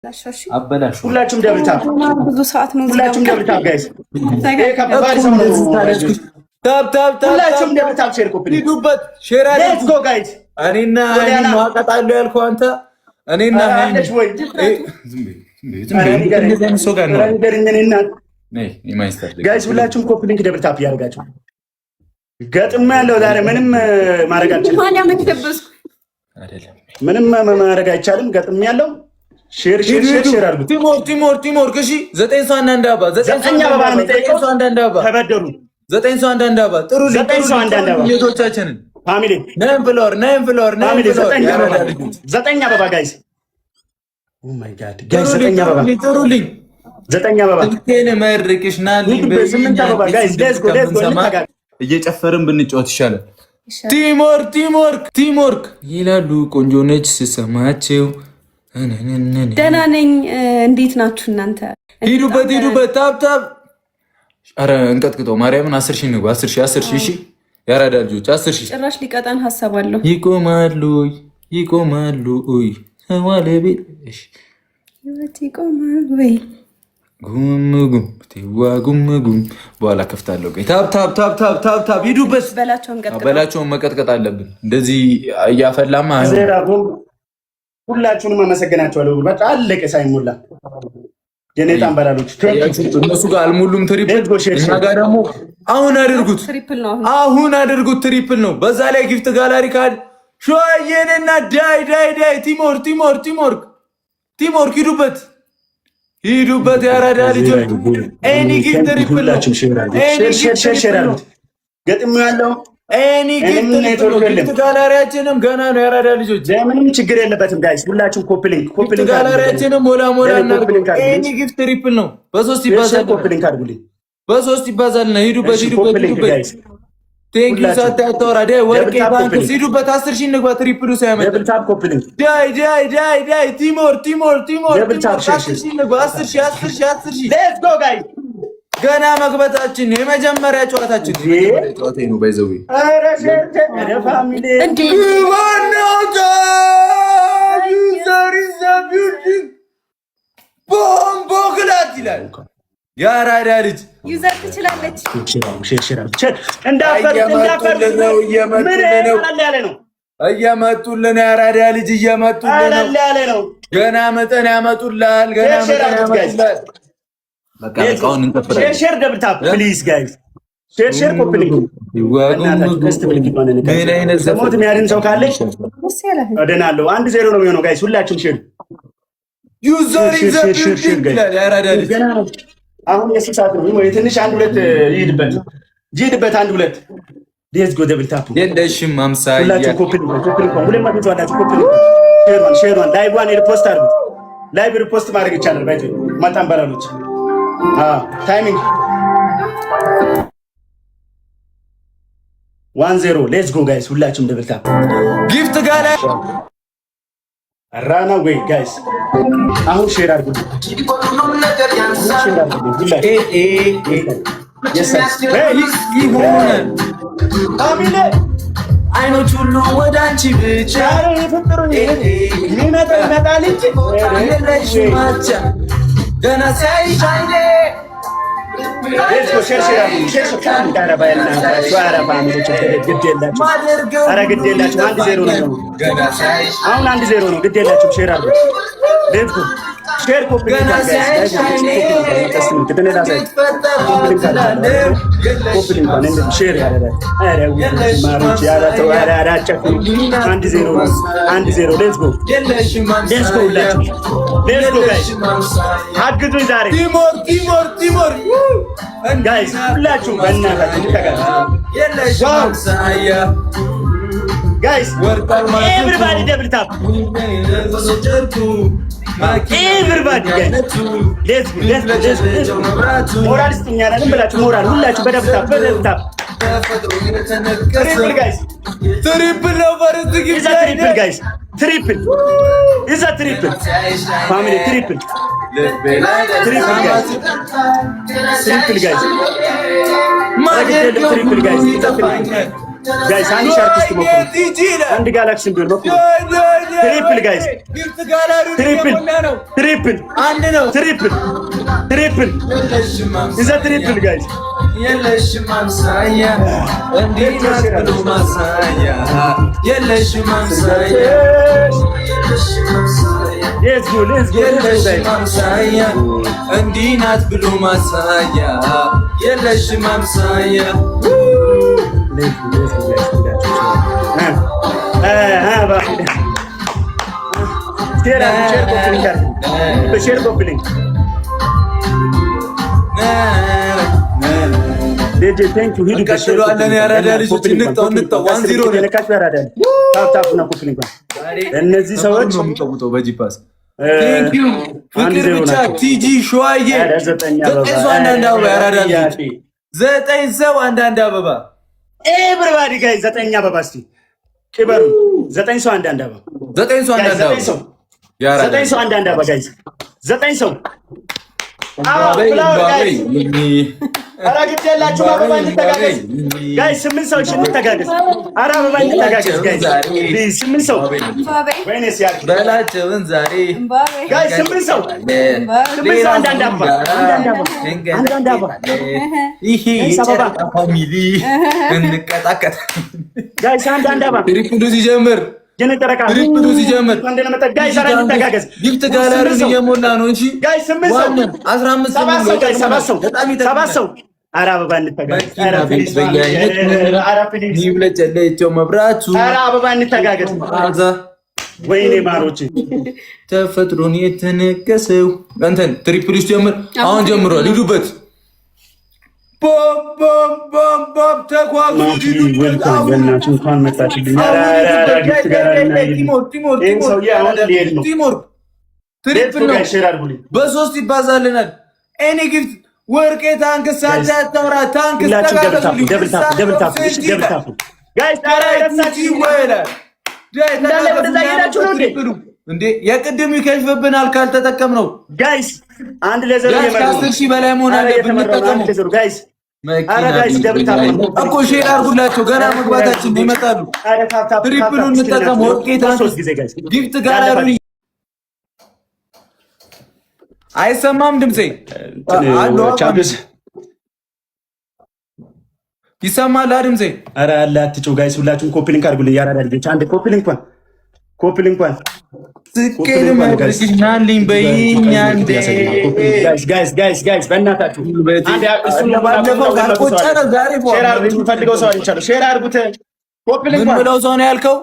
አበላሽ። ሁላችሁም double tap፣ ብዙ ሰዓት ነው። ሁላችሁም double tap guys። ይሄ ከባድ ሰው ነው። Tap tap tap። ሁላችሁም double tap፣ share፣ copy። ሂዱበት፣ share Let's አድርጉ። go guys። እኔና ሃይሚ ማቀጣለሁ ያልከው አንተ እኔና ሃይሚ አለች ወይ? ዝም በይ፣ ዝም በይ፣ ዝም በይ። እንደዚህ አይነት ሰው ጋር ነው። ነይ Guys፣ ሁላችሁም copy link፣ double tap እያደረጋችሁ። ገጥሞ ያለው ዛሬ ምንም ማድረግ አልችልም። ማሊያ መች ለበስኩ? አይደለም። ምንም ማድረግ አይቻልም። ገጥም ያለው share share share share አድርጉት። Teamwork፣ teamwork፣ teamwork። እሺ፣ ዘጠኝ ሰው አንዳንድ አበባ፣ ዘጠኝ ሰው ዘጠኝ አበባ ነው የሚጠይቀው። ዘጠኝ ሰው አንዳንድ አበባ፣ ተበደሩ። ዘጠኝ ሰው አንዳንድ አበባ። ጥሩ። ዘጠኝ ሰው አንዳንድ አበባ። ልጆቻችንን Family Nine flower፣ nine flower፣ nine Family Flower። ዘጠኝ አበባ፣ ዘጠኝ አበባ guys። Oh my God guys፣ ዘጠኝ አበባ። ጥሩልኝ። ዘጠኝ አበባ። ስልኬን መርቅሽ ናልኝ። ስምንት አበባ guys። Let's go, let's go። እንተጋገዝ። እየጨፈርን ብንጫወት ይሻላል። Teamwork፣ teamwork፣ teamwork ይላሉ። ቆንጆ ነች ስሰማቸው። ደህና ነኝ። እንዴት ናችሁ እናንተ? ሂዱበት፣ ሂዱበት። Tap tap። ኧረ እንቀጥቅጠው ማርያምን። 10,000 እንግባ። 10,000፣ 10,000። እሺ ያራዳ ልጆች፣ 10,000። ጭራሽ ሊቀጣን ሀሳብ አለው። ይቆማሉ፣ ይቆማሉ። ዋለቤት ህይወት ይቆማል ወይ? ጉም ጉም ቴዋ ጉም ጉም። በኋላ ከፍታለሁ። ቆይ፣ tap tap tap tap tap tap፣ ሂዱበት። በላቸውን ቀጥቅጠው። በላቸውን መቀጥቀጥ አለብን። እንደዚህ እያፈላማ አይሆንም። ዜራ ሁላችሁንም አመሰግናቸዋለሁ። በቃ አለቀ ሳይሞላ የኔ ጣምበላሎች። እነሱ ጋር አልሞሉም triple፣ እኛ ጋር ደግሞ አሁን አድርጉት፣ Triple ነው አሁን። አሁን አድርጉት። Triple ነው። በዛ ላይ gift gallery ካል ሸዋዬንና ዳይ ዳይ ዳይ። Teamwork፣ teamwork፣ teamwork፣ teamwork። ሂዱበት፣ ሂዱበት። ያራዳ ልጆች any gift triple ነው። Share share share አድርጉት። ገጥሞ ያለው Any gift triple ነው። Gift gallery ያችንም ገና ነው። ያራዳ ልጆች ምንም ችግር የለበትም guys። ሁላችሁም copy link፣ copy link። ጋላሪያችንም ሞላ ሞላ እናድርገው። Any gift triple ነው። በሶስት ይባዛል። Copy link አድርጉልኝ። በሶስት ይባዛል ነው። ሂዱበት፣ ሂዱበት፣ ሂዱበት። Thank you ሳታያታወራ ዳይ ወርቄ thanks። ሂዱበት። 10,000 እንግባ። Triple ኡ ሳያመጣ Double tap፣ copy link። ዳይ ዳይ ዳይ ዳይ። Teamwork፣ teamwork፣ teamwork። Double tap። 10,000 እንግባ። 10,000፣ 10,000፣ 10,000። Let's go guys። ገና መግባታችን የመጀመሪያ ጨዋታችን ጨዋታ ነው። By the way ኧረ share ኧረ family። እንዴ! ግባናውታ user in the building bomboclaat ይላል የአራዳ ልጅ። User ትችላለች። Share share share እንዳፈሩት እንዳፈሩት። ነው፣ ምን እየመጡልን ነው። ቀለል ያለ ነው። እየመጡልን፣ የአራዳ ልጅ እየመጡልን ነው። ቀለል ያለ ነው። ገና መጠን ያመጡልሃል። ገና Share መጠን አድርጉት guys። ያመጡልሃል። በቃ በቃ አሁን Share እንጨፍራለን። Share፣ double tap please guys። Share share፣ copy link። ምን አይነት ዘፈን? ሞት የሚያድን ሰው ካለ ደስ ያለህ። እድናለሁ። 1-0 ነው የሚሆነው guys። ሁላችሁም share። User in the Share share share building ይላል የአራዳ ልጅ። ገና ነው። አሁን የሱ ሰዓት ነው። ወይ ትንሽ አንድ ሁለት ይሂድበት ይሂድበት፣ አንድ ሁለት። Let's go፣ double tap። የለሽም አምሳያ። ሁላችሁም copy link፣ copy link። 200 ሰው አላችሁ። Copy link፣ share ዋን፣ share ዋን፣ live ዋን repost አድርጉት። Live repost ማድረግ ይቻላል። ባይ መጣን በላሎች timing 1-0። Let's go guys። ሁላችሁም double tap። Gift ጋላ ራና ወይ guys፣ አሁን share አድርጉልኝ። አሁን share አድርጉልኝ ሁላችሁም። Yes sir. Hey! ይሆናል። Family። አይኖች ሁሉ ወደ አንቺ ብቻ። የሚመጣው ይመጣል እንጂ። የለሽም አቻ ገና ሲያይሽ አይኔ። Let's go፣ share share አድርጉልኝ። Share share። ኧረ በእናታችሁ፣ ኧረ family ዎች ግድ የላችሁም። ማደርገው ኧረ ግድ የላችሁም። 1-0 ነው። ገና ሲያይሽ አሁን 1-0 ነው። ግድ የላችሁም። Share አድርጉት። Let's go፣ share፣ copy። ገና ሲያይሽ አይኔ Copy link share ያደርጋል። ኧረ ማሮች፣ ኧረ ተው፣ ኧረ ኧረ አጨክኑ። 1-0 ነው። 1-0። Let's go, let's go ሁላችሁ፣ let's go guys፣ አግዙኝ ዛሬ። Teamwork፣ teamwork፣ teamwork። Guys፣ ሁላችሁ በእናታችሁ ተጋግዙ። የለሽም አምሳያ። Guys, everybody double tap, everybody guys፣ let's go, let's go, let's go, let's go። ሞራል ስጡኝ አላለም ብላችሁ ሞራል ሁላችሁ በ double tap፣ በ double tap። Triple guys። Triple ነው first gift። ኢዛ triple guys፣ triple ኢዛ triple family፣ triple, triple guys፣ triple guys፣ triple guys፣ guys። አንድ ሻርክ እስቲ ሞክሩ። አንድ ጋላክሲ ቢሆን ሞክሩ። Triple guys. Gift gallery Triple. እየሞላ ነው። Triple. አንድ ነው። Triple, triple is a triple, guys. የለሽም አምሳያ፣ እንዲህ ናት ብሎ ማሳያ፣ የለሽም አምሳያ። Let's go, let's go, let's go. የለሽም አምሳያ፣ እንዲህ ናት ብሎ ማሳያ፣ የለሽም አምሳያ። Let's go, let's go, guys. Share, share, copy link, share, copy link. ዴጄ thank you. ሂዱ። እንቀጥለዋለን። የአራዳ ልጆች እንቅጣው፣ እንቅጣው። 1-0 ነው። ነካችሁ ያራዳ tap tap እና copy link እነዚህ ሰዎች ነው የሚጫወተው በጂፓስ። Thank you ፍቅር ብቻ፣ ቲጂ፣ ሸዋዬ። ዘጠኝ ዘጠኝ ሰው አንዳንድ አበባ። የአራዳ ልጆች ዘጠኝ ሰው አንዳንድ አበባ። Everybody guys, ዘጠኝ አበባ እስቲ ቅበሩ። ዘጠኝ ሰው አንዳንድ አበባ። ዘጠኝ ሰው አንዳንድ ዘጠኝ አበባ። ሰው፣ ዘጠኝ ሰው አንዳንድ አበባ guys፣ ዘጠኝ ሰው። Flower guys፣ ኧረ ግድ የላችሁም፣ አበባ እንተጋገዝ guys። ስምንት ሰዎች እንተጋገዝ። ኧረ አበባ እንተጋገዝ guys። Please፣ ስምንት ሰው። ወይኔ ሲያልቅ። በላቸውን ዛሬ። Guys፣ ስምንት ሰው፣ ስምንት ሰው አንዳንድ አበባ፣ አንዳንድ አበባ፣ አንዳንድ አበባ። ይሄ የጨረቃ family እንቀጣቀጥ። Guys፣ አንዳንድ አበባ። Triple ኡ ሲጀምር የኔ ጨረቃ Triple ኡ ሲጀምር guys፣ ኧረ እንተጋገዝ። Gift gallery ን እየሞላ ነው እንጂ Guys፣ ስምንት ሰው። 15 ሰባት ሰው guys፣ ሰባት ሰው፣ ሰባት ሰው። ኧረ አበባ እንተጋገዝ። ኧረ please፣ ኧረ please። ይብለጨለጨው መብራቱ። ኧረ አበባ እንተጋገዝ። ወይኔ ማሮች። ተፈጥሮን የተነገሰው እንትን triple ኡ ሲጀምር አሁን ጀምሯል። ሂዱበት። ቦም ቦም ቦም ቦም ተኳኩ። Welcome፣ በእናትህ እንኳን መጣችልኝ። Gift ጋር ይህን ሰውዬ አሁን ሊሄድ ነው። Teamwork፣ triple ነው። Share አድርጉልኝ። በሶስት ይባዛልናል። Any gift ወርቄ thanks፣ ሳታውራ thanks። ሁላችሁ double tap፣ double tap፣ double tap፣ double tap guys። ኧረ ረሳችሁ። እንዳለ ወደዛ እየሄዳችሁ ነው እንዴ? እንዴ፣ የቅድም ይከሽፍብናል ካልተጠቀምነው። Guys፣ 1-0 guys፣ እየመሩ ነው። ከ10,000 በላይ መሆን ኧረ አለብን። እየተመሩ ነው። እንጠቀመው። 1-0 guys። ኧረ guys፣ double tap እኮ share አድርጉላቸው። ገና መግባታችን ነው፣ ይመጣሉ። ኧረ tap tap። Triple ኡ እንጠቀም። ወርቄ ሶስት ጊዜ guys። Gift gallery አይሰማም ድምፄ? አሉ። Champions። ይሰማል ድምፄ? ኧረ አለ አትጩ guys፣ ሁላችሁም copy link አድርጉልኝ። ያራዳ ልጆች አንድ copy link እንኳን፣ copy link እንኳን። ስኬን መድርሽናልኝ በይኝ አንዴ። Guys, guys, guys, guys፣ በእናታችሁ አንድ እሱን ባለፈው ካልቆጨረ ዛሬ Share አድርጉት። የምፈልገው ሰው አግኝቻለሁ። Share አድርጉት። ኮፒ ምን link እንኳን። ምለው ሰው ነው ያልከው?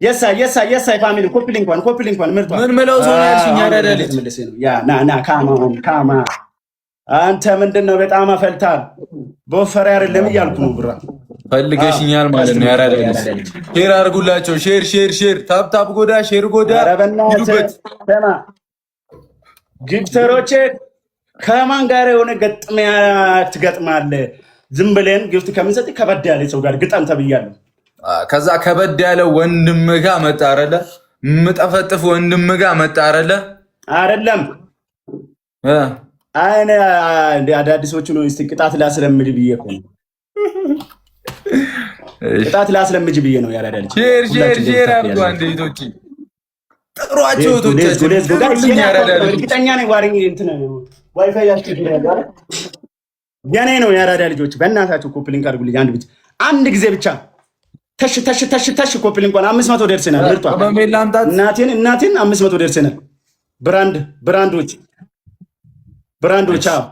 የሳ የሳ የሳ family፣ copy link እንኳን፣ copy link እንኳን ምርጧ። ምን ምለው ሰው ነው ያልሽኝ? ያራዳ ልጅ። Yeah፣ ና ና፣ come on, come on። አንተ ምንድን ነው? በጣም አፈልታል። በወፈረ አይደለም እያልኩ ነው ብራ። ፈልገሽኛል ማለት ነው። ያራዳ ልጅ share አድርጉላቸው። Share, share, share፣ tap tap ጎዳ፣ share ጎዳ። ኧረ በእናትህ። ሂዱበት። ስማ፣ gifter ኦቼ ከማን ጋር የሆነ ገጥሚያ ትገጥማለህ? ዝም ብለን gift ከምንሰጥ ከበድ ያለ ሰው ጋር ግጠም ተብያለሁ። ከዛ ከበድ ያለ ወንድም ጋር መጣ አይደለ? ምጠፈጥፍ ወንድም ጋር መጣ አይደለ? አይደለም። እ አይነ እንደ አዳዲሶቹ ነው። እስቲ ቅጣት ላስለምድ ብዬ እኮ ነው። ቅጣት ላስለምጅ ብዬ ነው ያራዳ ልጅ። Share, share, share አድርጉ። አንድ እህቶቼ ጥሯቸው፣ እህቶቻችን ጥሩልኝ። ያራዳ ልጅ። እርግጠኛ ነኝ ዋሪኝ እንትን ዋይፋይ ያስቸግራል አይደል? የኔ ነው። የአራዳ ልጆች በእናታችሁ copy link አድርጉልኝ። አንድ ብቻ፣ አንድ ጊዜ ብቻ ተሽ ተሽ ተሽ ተሽ copy link እንኳን 500 ደርሰናል። ምርጧ። በሜል ላምጣት። እናቴን እናቴን 500 ደርሰናል። Brand brand ኦች brand ኦች፣ አዎ።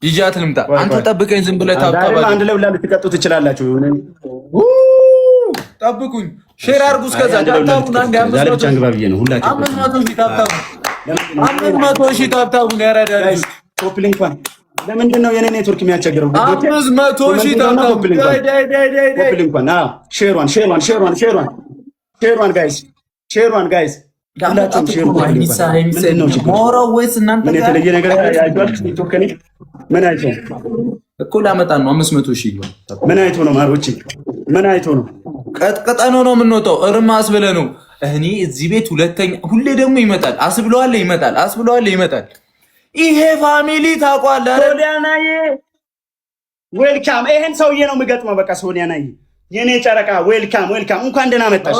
ይዣት ልምጣ። አንተ ጠብቀኝ፣ ዝም ብለህ tap tap። ዛሬም አንድ ላይ ሁላ ልትቀጡ ትችላላችሁ። ጠብቁኝ። Share አድርጉ። እስከዛ አንድ ላይ ሁላ tap tap ኡን አንዴ ልትቀጡ። ዛሬ ብቻ እንግባ ብዬ ነው ሁላችሁ። 500,000 tap tap ኡን፣ 500,000 tap tap ኡን ያራዳ ልጅ። Copy link እንኳን ለምንድን ነው የኔ ኔትወርክ የሚያስቸግረው? 500,000 tap tap ኡን። ዳይ ዳይ ዳይ ዳይ ዳይ። Copy link እንኳን፣ አዎ፣ share one, share one, share one, share one, share one guys, share one guys፣ ሁላችሁም share። ምንድን ነው ችግሩ? ማውራው ወይስ እናንተ ምን ጋር የተለየ ነገር አይቷል? ቲክቶክ ከኔ ምን አይቶ? እኮ ላመጣ ነው 500,000። ምን አይቶ ነው ማሮቼ? ምን አይቶ ነው? ቀጥቀጠነው ነው የምንወጣው። እርም አስብለ ነው። እኔ እዚህ ቤት ሁለተኛ ሁሌ ደግሞ ይመጣል አስብለዋለ፣ ይመጣል አስብለዋለ፣ ይመጣል። ይሄ family ታውቋለህ አይደል? ሶሊያናዬ welcome። ይሄን ሰውዬ ነው የምገጥመው። በቃ ሶሊያናዬ የኔ ጨረቃ welcome, welcome፣ እንኳን ደህና መጣሽ።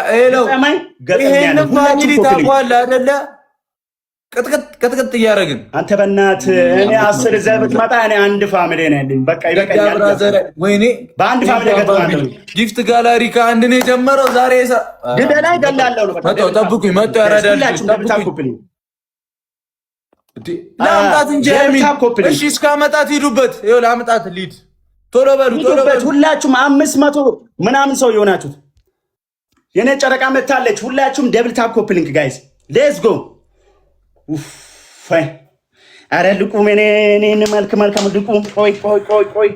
Hello። ገጠመኝ ገጠም ያለ ይሄንን family ሁላችሁም copy link። ታውቀዋለህ አይደለ? ቅጥቅጥ ቅጥቅጥ እያደረግን። አንተ በእናትህ፣ እኔ 10 ይዘህ ብትመጣ እኔ አንድ family ነው ያለኝ። በቃ ይበቃኛል። Brother፣ ወይኔ። በአንድ family ገጥማለሁ። Gift gallery ከአንድ ነው የጀመረው ዛሬ። ግደላይ ገላለሁ ነው። በቃ። መጣሁ፣ ጠብቁኝ፣ መጣሁ። ያራዳ ልጆች። ሁላችሁም double tap ጠብቁኝ። Copy link። ላምጣት እንጂ double ሀይሚን። Tap copy link። እሺ፣ እስካመጣት ሂዱበት። ይኸው ላምጣት lead። ቶሎ በሉ፣ ቶሎ ሂዱበት በሉ። ሁላችሁም 500 ምናምን ሰው የሆናችሁት፣ የኔ ጨረቃ መታለች። ሁላችሁም double tap copy link guys፣ let's go። አረ ልቁም፣ እኔ መልክ መልካም ልቁም። ቆይ ቆይ ቆይ ቆይ፣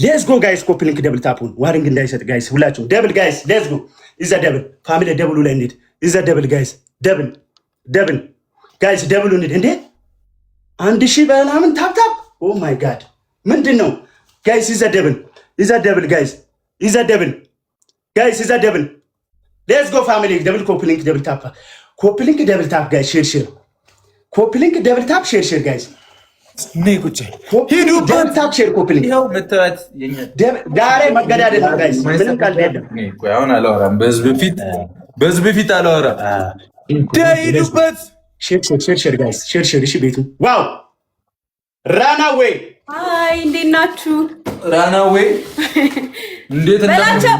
let's go guys። Copy link double tap ኡን warning እንዳይሰጥ guys። ሁላችሁም double guys፣ let's go። Use the double family፣ double ኡ ላይ እንሂድ። Use the double guys፣ double double guys፣ double ኡ እንሂድ። እንዴ፣ 1000 በምናምን tap tap፣ oh my God፣ ምንድን ነው guys? Use the double, use the double guys, use the double guys, use the double። Let's go family። Double copy link double tap, copy link double tap guys፣ share share፣ copy link double tap፣ share share guys። ነይ ቁጭ፣ ሂዱበት። Double tap share copy link። ይኸው መተዋት የኛ ዛሬ መገዳደል ነው guys፣ ምንም ቀልድ የለም። ቆይ፣ አሁን አላወራም፣ በህዝብ ፊት፣ በህዝብ ፊት አላወራም። ሂዱበት። Share share share share guys፣ share share። እሺ ቤቱ wow፣ ራናዌይ። Hi፣ እንዴት ናችሁ? ራናዌይ እንዴት በላቸው።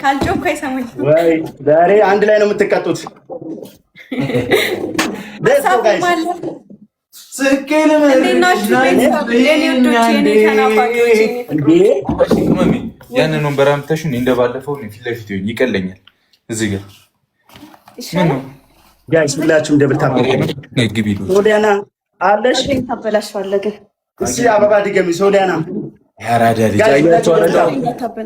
ካልጮኩ አይሰማኝ። ወይ ዛሬ አንድ ላይ ነው የምትቀጡት። Let's go guys። እንዴት ናችሁ ቤተሰብ? የኔ ውዶች፣ የኔ ተናፋቂዎች፣ የኔ እንዴ! ቅመሜ፣ ያንን ወንበር አምጥተሽ እኔ እንደባለፈው እኔ ፊት ለፊት ይሆን ይቀለኛል። እዚህ ጋር ምን ነው? Guys፣ ሁላችሁም double tap። ነይ ግቢ። ሶሊያና አለሽ? ታበላሸዋለህ ግን። እስኪ አበባ ድገሚ ሶሊያና። ያራዳ ልጅ Guys አያቸው። ሁላችሁም double tap።